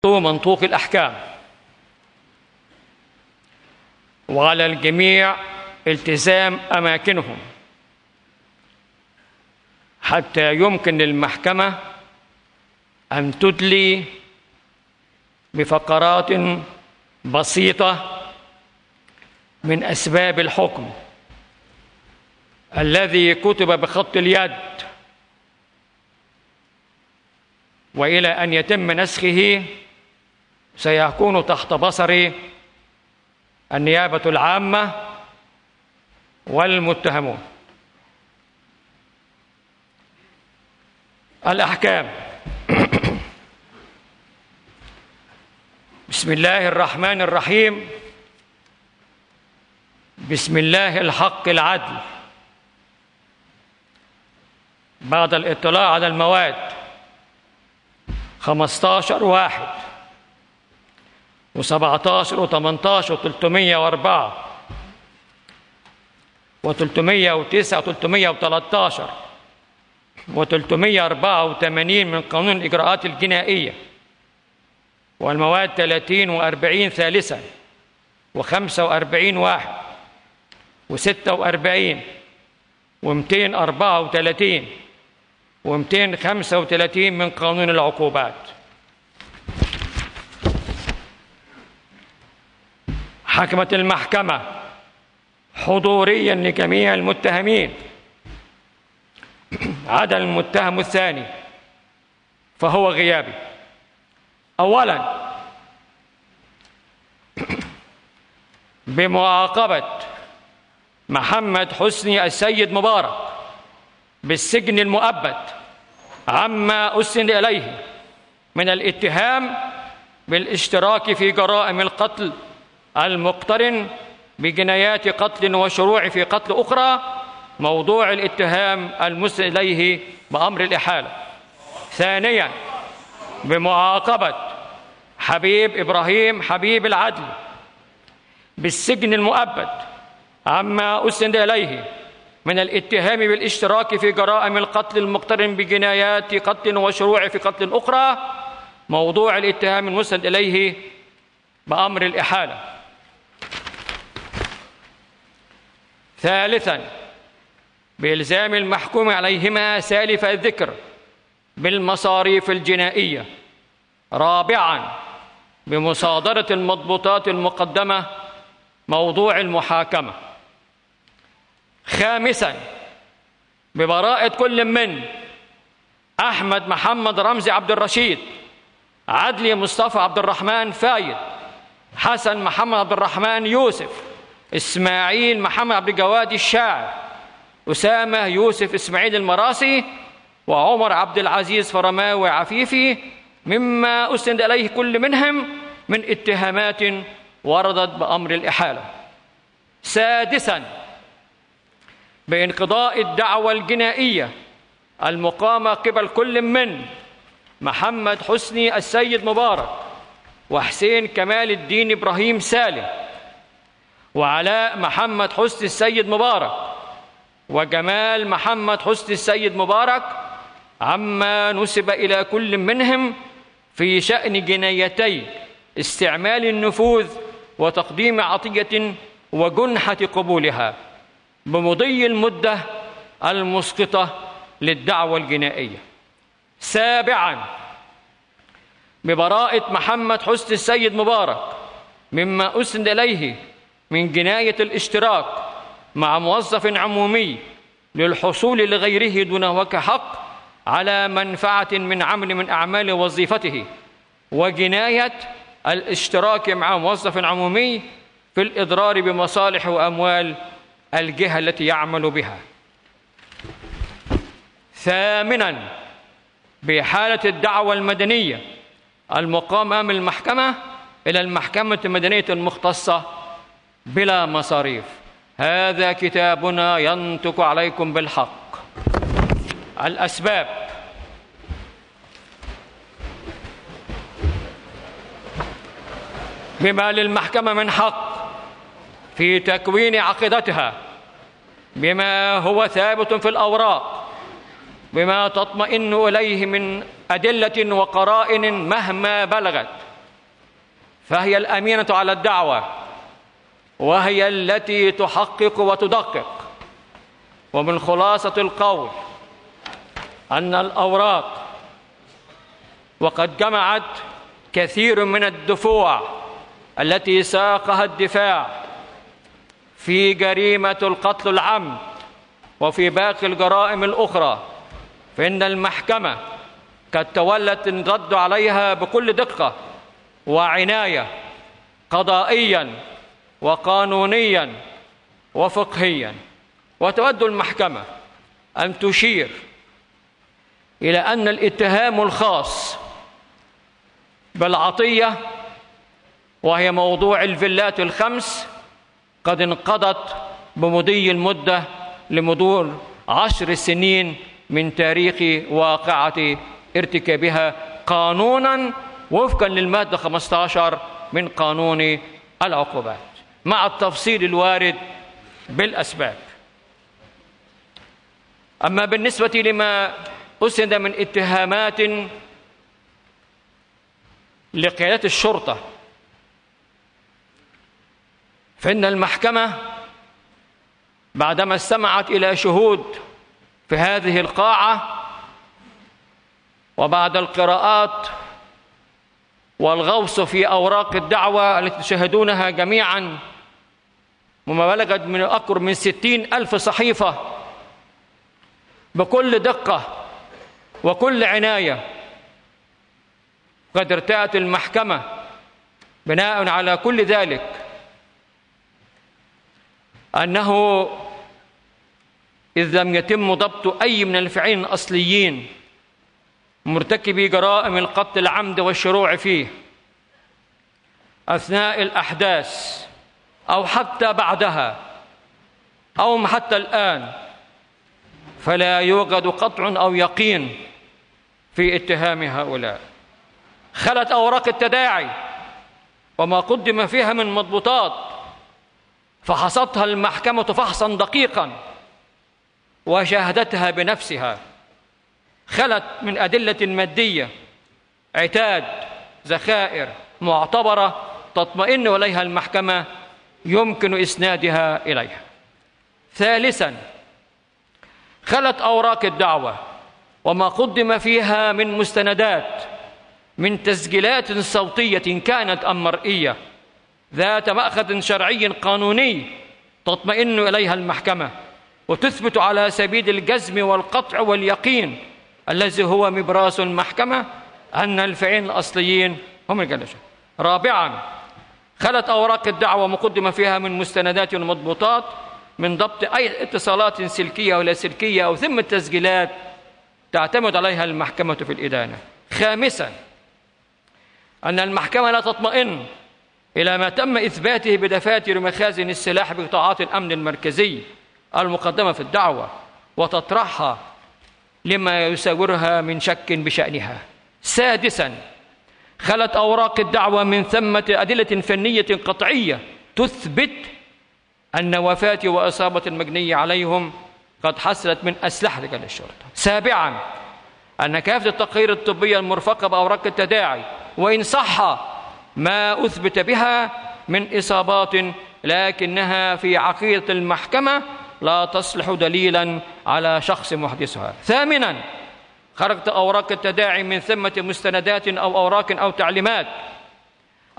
منطوق الأحكام، وعلى الجميع التزام أماكنهم حتى يمكن للمحكمة أن تدلي بفقرات بسيطة من أسباب الحكم الذي كتب بخط اليد، وإلى أن يتم نسخه سيكون تحت بصر النيابة العامة والمتهمون. الأحكام. بسم الله الرحمن الرحيم. بسم الله الحق العدل. بعد الاطلاع على المواد 15/1 و17 و18 و304 و309 و313 و384 من قانون الإجراءات الجنائية، والمواد 30 و40 ثالثا و45 و46 و234 و235 من قانون العقوبات. حكمت المحكمة حضوريا لجميع المتهمين عدا المتهم الثاني فهو غيابي. أولا، بمعاقبة محمد حسني السيد مبارك بالسجن المؤبد عما أسند إليه من الاتهام بالاشتراك في جرائم القتل المقترن بجنايات قتل وشروع في قتل أخرى، موضوع الاتهام المسند إليه بأمر الإحالة. ثانياً، بمعاقبة حبيب إبراهيم حبيب العدل بالسجن المؤبد عما أسند إليه من الاتهام بالاشتراك في جرائم القتل المقترن بجنايات قتل وشروع في قتل أخرى، موضوع الاتهام المسند إليه بأمر الإحالة. ثالثاً، بإلزام المحكوم عليهما سالف الذكر بالمصاريف الجنائية. رابعاً، بمصادرة المضبوطات المقدمة موضوع المحاكمة. خامساً، ببراءة كل من أحمد محمد رمزي عبد الرشيد، عدلي مصطفى عبد الرحمن فايد، حسن محمد عبد الرحمن يوسف، إسماعيل محمد عبد الجواد الشاعر، أسامة يوسف إسماعيل المراسي، وعمر عبد العزيز فرماوي عفيفي، مما أسند إليه كل منهم من اتهامات وردت بأمر الإحالة. سادساً، بانقضاء الدعوى الجنائية المقامة قبل كل من محمد حسني السيد مبارك، وحسين كمال الدين إبراهيم سالم، وعلاء محمد حسني السيد مبارك، وجمال محمد حسني السيد مبارك، عما نسب إلى كل منهم في شأن جنايتي استعمال النفوذ وتقديم عطية وجنحة قبولها بمضي المدة المسقطة للدعوى الجنائية. سابعاً، ببراءة محمد حسني السيد مبارك مما أسند إليه من جناية الاشتراك مع موظف عمومي للحصول لغيره دون وجه حق على منفعة من عمل من أعمال وظيفته، وجناية الاشتراك مع موظف عمومي في الإضرار بمصالح وأموال الجهة التي يعمل بها. ثامناً، بإحالة الدعوى المدنية المقامة من المحكمة إلى المحكمة المدنية المختصة بلا مصاريف. هذا كتابنا ينطق عليكم بالحق. الأسباب: بما للمحكمة من حق في تكوين عقيدتها بما هو ثابت في الأوراق، بما تطمئن إليه من أدلة وقرائن مهما بلغت، فهي الأمينة على الدعوة، وهي التي تحقق وتدقق. ومن خلاصة القول أن الأوراق وقد جمعت كثير من الدفوع التي ساقها الدفاع في جريمة القتل العمد وفي باقي الجرائم الأخرى، فإن المحكمة قد تولت الرد عليها بكل دقة وعناية قضائيا وقانونيا وفقهيا. وتود المحكمة أن تشير إلى أن الاتهام الخاص بالعطية، وهي موضوع الفيلات الخمس، قد انقضت بمضي المدة لمرور 10 سنين من تاريخ واقعة ارتكابها قانونا وفقا للمادة 15 من قانون العقوبات، مع التفصيل الوارد بالأسباب. أما بالنسبة لما أسند من اتهامات لقيادة الشرطة، فإن المحكمة بعدما استمعت إلى شهود في هذه القاعة وبعد القراءات والغوص في أوراق الدعوة التي تشاهدونها جميعا، وما بلغت من أقرب من 60,000 صحيفة بكل دقة وكل عناية، قد ارتأت المحكمة بناء على كل ذلك أنه إذ لم يتم ضبط أي من الفاعلين الأصليين مرتكبي جرائم القتل العمد والشروع فيه أثناء الأحداث أو حتى بعدها أو حتى الآن، فلا يوجد قطع أو يقين في اتهام هؤلاء. خلت أوراق التداعي وما قدم فيها من مضبوطات فحصتها المحكمة فحصا دقيقا وشاهدتها بنفسها، خلت من أدلة مادية، عتاد، ذخائر معتبرة تطمئن إليها المحكمة يمكن إسنادها إليها. ثالثا، خلت أوراق الدعوة وما قدم فيها من مستندات من تسجيلات صوتية كانت أم مرئية ذات مأخذ شرعي قانوني تطمئن إليها المحكمة وتثبت على سبيل الجزم والقطع واليقين الذي هو مبراس المحكمة أن الفاعلين الأصليين هم الجلسة. رابعا، خلت أوراق الدعوة مقدمة فيها من مستندات ومضبوطات من ضبط أي اتصالات سلكية ولا سلكية أو ثم التسجيلات تعتمد عليها المحكمة في الإدانة. خامسا، أن المحكمة لا تطمئن إلى ما تم إثباته بدفاتر مخازن السلاح بقطاعات الأمن المركزي المقدمة في الدعوة وتطرحها لما يساورها من شك بشأنها. سادسا، خلت أوراق الدعوة من ثمة أدلة فنية قطعية تثبت أن وفاة وإصابة المجني عليهم قد حصلت من أسلحة رجال الشرطة. سابعا، أن كافة التقارير الطبية المرفقة بأوراق التداعي وإن صح ما أثبت بها من إصابات لكنها في عقيدة المحكمة لا تصلح دليلا على شخص محدثها. ثامنا، خرجت أوراق التداعي من ثمة مستندات أو أوراق أو تعليمات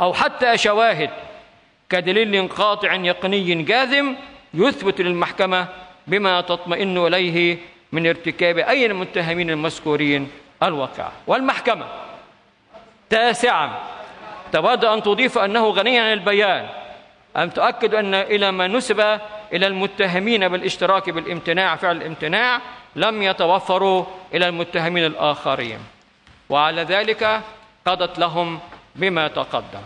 أو حتى شواهد كدليل قاطع يقيني جاذم يثبت للمحكمة بما تطمئن إليه من ارتكاب أي من المتهمين المذكورين الواقعة. والمحكمة تاسعا تود أن تضيف أنه غني عن البيان أن تؤكد أن إلى ما نسب إلى المتهمين بالاشتراك بالامتناع فعل الامتناع لم يتوفروا إلى المتهمين الآخرين، وعلى ذلك قضت لهم بما تقدم.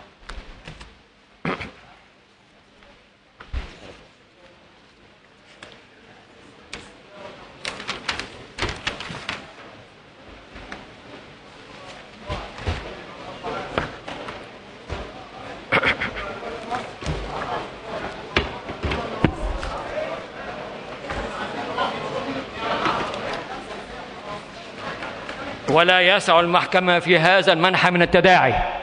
ولا يسع المحكمة في هذا المنحى من التداعي